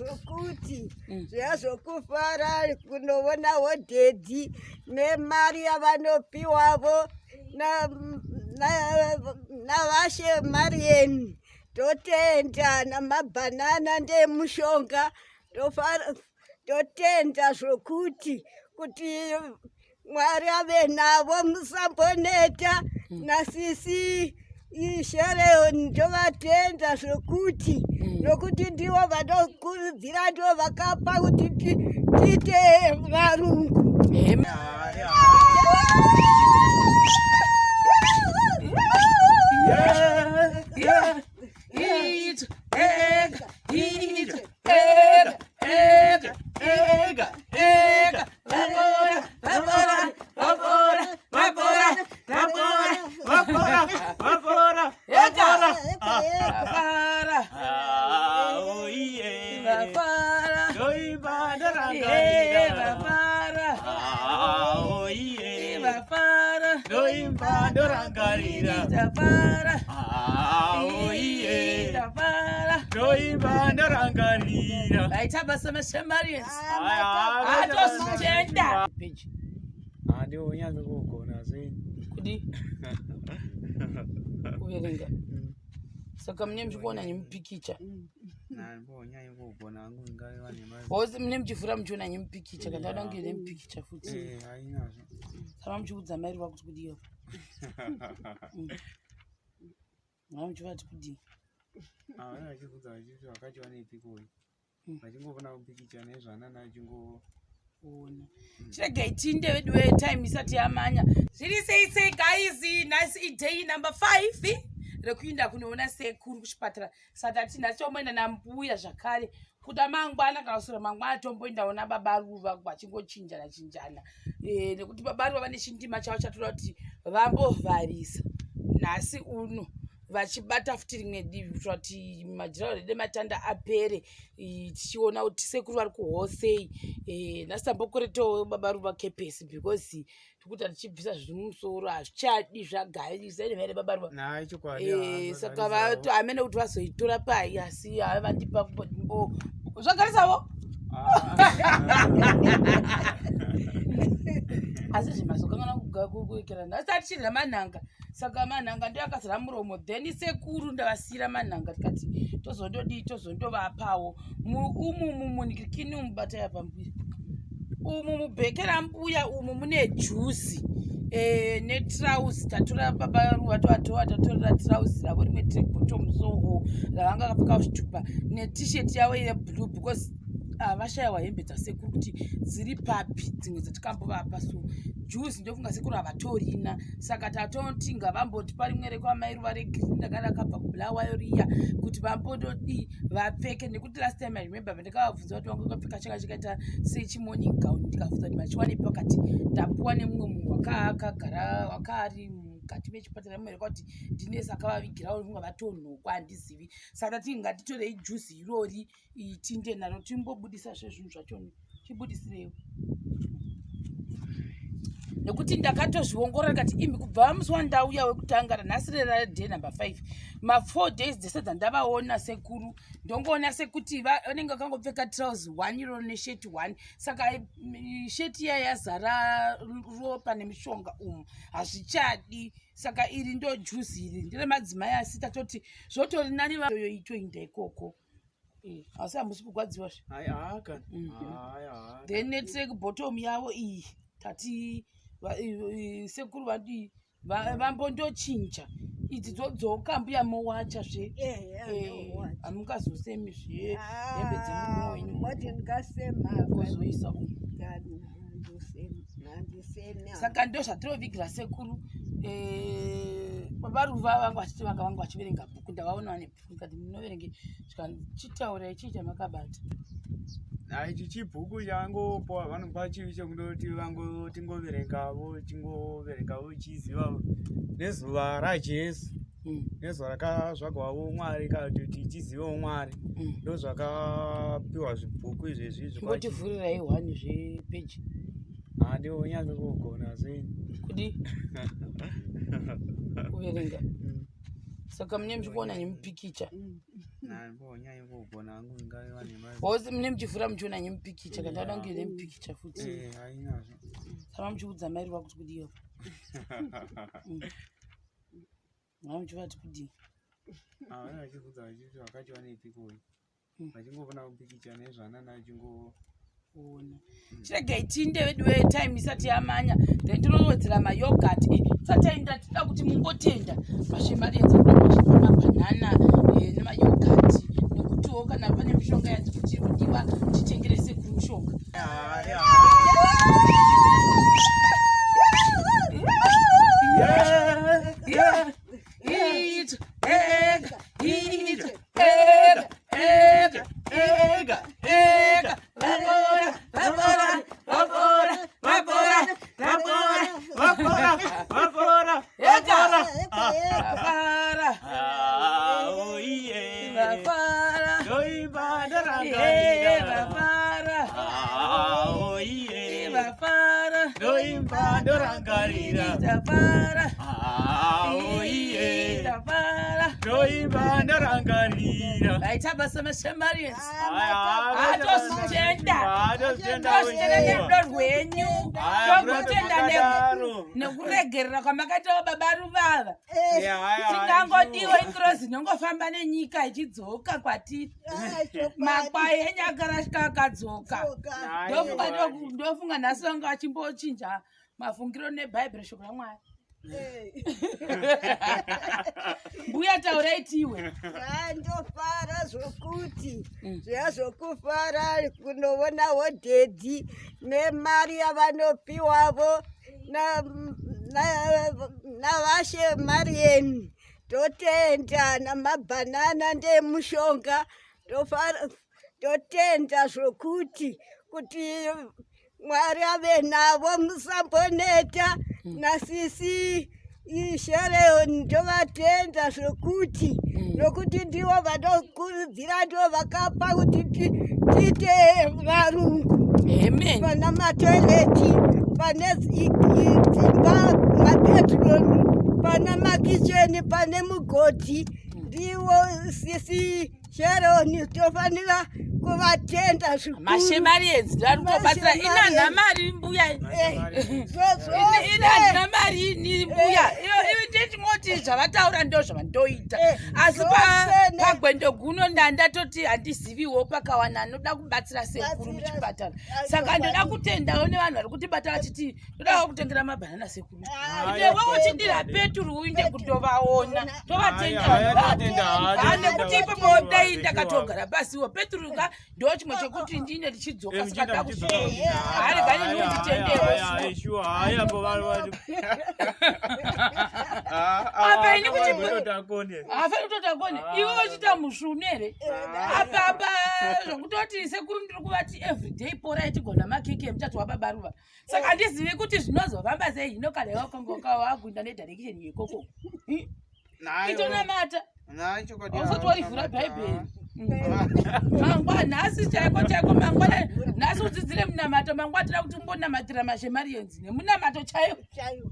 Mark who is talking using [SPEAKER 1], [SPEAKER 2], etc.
[SPEAKER 1] zvokuti zviya zvokufara kunovonawo dhedhi nemari yavanopiwavo navashe marieni totenda namabhanana ndemushonga tofara totenda zvokuti kuti Mwari ave navo musamboneta nasisi Sharon ndovatenda zvokuti nokuti ndivo vanokurudzira ndivo vakapa kuti tiite varungu.
[SPEAKER 2] Yeah, yeah. Ega, ega, ega, ega, ega, vapora, vapora, vapora, vapora, vapora, vapora, vapora, ega, vapora,
[SPEAKER 3] ah, oh yeah,
[SPEAKER 2] vapora,
[SPEAKER 3] ndoimba
[SPEAKER 2] ndorangarira, vapora,
[SPEAKER 3] ah, oh yeah,
[SPEAKER 2] vapora,
[SPEAKER 3] ndoimba ndorangarira,
[SPEAKER 2] vapora,
[SPEAKER 3] ah, oh yeah,
[SPEAKER 2] vapora,
[SPEAKER 3] ndoimba ndorangarira.
[SPEAKER 2] Vaita basa maShemarians. Atozvitenda. Peji.
[SPEAKER 3] Handiwo unyanze kugona sei.
[SPEAKER 2] Kudi. Kuverenga. Saka mune muchikuona nemupikicha. Hosi mune muchivhura muchiona nemupikicha kana ndada kunge nemupikicha futi.
[SPEAKER 3] Eh,
[SPEAKER 2] Saka muchiudza mai ruva kuti kudiwa. Mama muchivati kudii?
[SPEAKER 3] Ah, vana vachibvunza vachiti vakachiwanepi koi. Vachingovona kupikicha nezvanana vachingo
[SPEAKER 2] ona. Chiregai tinde vedu we time isati yamanya. Zviri sei sei guys, nhasi iday number 5 rekuinda kunoona sekuru kuchipatara. Saka tati nhasi tomboenda nambuya zvakare. Kuda mangwana kana kuswera mangwana tomboendawo nababa Ruva vachingochinjana chinjana. Eh, nekuti baba Ruva vane chindima chavo chatoda kuti vambovharisa nhasi uno vachibata futi rimwe divi kuitira kuti majirawo redu ematanda apere tichiona kuti sekuru vari kuhosei eh, nhasi tambokoretawo baba Ruva kepesi because tikuti tichibvisa zviri mumusoro hazvichadi zvagarisa ine vere baba Ruva eh, saka vato amene kuti vazoitora pai asi hava vandipa kumbo zvagarisavo
[SPEAKER 3] ah.
[SPEAKER 2] asi zvimazokangana kuekerana asi atichirya manhanga saka manhanga ndiyo akazara muromo then sekuru ndavasiira manhanga tikati tozondodii tozondovapawo umu mumunikini umubataya pambuya umu mubheke rambuya umu mune juzi e, netrausi tatora baba ruva tovatova tatorera trausi ravo rimwe track-bottom soho ravanga vakapfeka kuchitupa netishet yavo yeblue because havashaiwa ah, hembe dzasekuru kuti dziri papi dzimwe dzatikambovapa so juzi ndofunga sekuru havatorina saka tatoti ngavambotipa rimwe rekwamairuva regreen ranga rakabva kubulawayo riya kuti vambondodii vapfeke nekuti last time i remember ndakavabvunza kuti vanga vakapfeka changa chakaita sechimorning gown ndikabvunza kuti machiwanepi vakati ndapuwa nemumwe munhu wakakagara wakaari mukati mechipatara mumwe rekuti ndinesi akavavigira uri kunga vatonhokwa handizivi saka tati ngatitorei juzi irori tinde naro timbobudisa zvezvinhu zvachoni chibudisirewo nekuti ndakatozviongorora ndikati imi kubva musi wandauya wekutanga ranhasi rera day number 5 ma4 days dzese dzandavaona sekuru ndongoona sekuti vanenge vakangopfeka trouse one iro nesheti one saka sheti iya yazara ropa nemishonga umu hazvichadi saka iri ndo juzi iri nderemadzimai asi tatoti zvotori nani vayoyo itoinda ikoko eh, asi hamusi kugwadziwa zve then netrack bottom yavo iyi tati sekuru vadii vambondochinja idzi dzodzoka mbuya mowacha zve eh, hamungazosemi zve hembe dzemurume wenyu kozoisa umu saka ndo zvatinovigira sekuru eh, baba Ruva vangu vachiti vanga vangu vachiverenga bhuku ndavaona vane bhuku ndikati munoverenge chitaurai chii chamakabata
[SPEAKER 3] ichi chibhuku changopowa vanopa chivi chekundoti vangotingoverengavo chingoverengavo chiziva nezuva raJesu nezuva rakazvagwavo Mwari kuti tizivewo Mwari ndo zvakapiwa zvibhuku izvezvi
[SPEAKER 2] zvingotivhurirai hwani zvepeji
[SPEAKER 3] handiwo unyanze kugona sei
[SPEAKER 2] kudi kuverenga saka mune muchikuona nemupikicha Ose mune muchivhura muchiona nyemupikicha kana ndada kunge nemupikicha futi.
[SPEAKER 3] Eh, hainazvo.
[SPEAKER 2] Sama muchiudza mai ruva kuti kudii apa. Mama muchivati kudii?
[SPEAKER 3] Ah, vanenge vachibvunza vachiti vakachiwanepiko vachingovona mupikicha nezvanana vachingo
[SPEAKER 2] ona chiregai tinde vedu vetime isati yamanya then tinowedzera mayogat tisati taenda tinoda kuti mungotenda mashemarienza kuda mabhanana eh, nemayogat nekutiwo kana pane mishonga yanzi kuti iri kudiwa titengere sekuru mushonga Yeah, yeah. Ega, ega, ega, ega, ega, ega, vapora, vapora, vapora, vapora, vapora,
[SPEAKER 3] vapora, vapora,
[SPEAKER 2] ega, vapora,
[SPEAKER 3] ah, oh yeah,
[SPEAKER 2] vapora,
[SPEAKER 3] ndoimba
[SPEAKER 2] eh, vapora,
[SPEAKER 3] ah, oh yeah,
[SPEAKER 2] vapora,
[SPEAKER 3] ndoimba ndorangarira,
[SPEAKER 2] vapora.
[SPEAKER 3] Ah, oh yeah,
[SPEAKER 2] Tafara.
[SPEAKER 3] Ndoimba ndorangarira.
[SPEAKER 2] Vaita basa maShamarians.
[SPEAKER 3] Atozvitenda.
[SPEAKER 2] Atozvitenda nerudo rwenyu. Togotenda nekuregerera kwamakaita baba Ruvava. Tingangodiwa ingirozi inongofamba nenyika ichidzoka kwatiri. Makwai enyu akarashika akadzoka. Ndofunga nhasi vanga vachimbochinja mafungiro nebhaibheri shoko ramwari mbuya taurai tiwe
[SPEAKER 1] ndofara zvokuti mm. zviya zvokufara kunovonawo dhedhi nemari yavanopiwavo navashe marieni totenda namabhanana ndemushonga totenda zvokuti kuti Mwari ave navo musamboneta nasisi ishere ndovatenda zvokuti nokuti ndivo vanokurudzira ndivo vakapa kuti tiite varungu
[SPEAKER 2] Amen.
[SPEAKER 1] pana matoileti pane dzimba mabedroom pana makicheni pane mugodhi ndivo sisi Sharon tofanira kuvatenda zvikuru.
[SPEAKER 2] Mashemarians vari kutobatsira ini handina mari mbuya.
[SPEAKER 1] Eh,
[SPEAKER 2] ini handina mari ini mbuya. Eh. Ndechingoti zvavataura ndo zvavandoita. Eh, Asi pagwendo guno ndandatoti handiziviwo pakawana anoda kubatsira sekuru muchipatara. Saka ndoda kutendawo nevanhu vari kutibata vachiti ndodawo kutengera mabhanana sekuru.
[SPEAKER 3] Ah,
[SPEAKER 2] Iwe uchidira peturu uinde kutovaona tovatenda nekuti ipapo dai ndakatogara pasiwo peturu ka ndo chimwe chekuti ndine ndichidzoka
[SPEAKER 3] Eh,
[SPEAKER 2] saka
[SPEAKER 3] muchienda muchidzoka.
[SPEAKER 2] ndakuharegani niunditendewo Apa ini kuti- hafani kutoti akone iwe uchiita musvunu here apa apa zvokutoti sekuru ndiri kuvati everyday porai tigona makeke emutatu wababa ruva saka handizivi kuti zvinozofamba sei hino kana iwakongoka wakuinda nedirection yekoko itonamata usati warivhura bhaibheri mangwa nhasi chaiko chaiko mangwana nhasi udzidzire munamato mangwana tira kuti umbonamatira mashemarienzi nemunamato chaiwo
[SPEAKER 1] Chaiwo.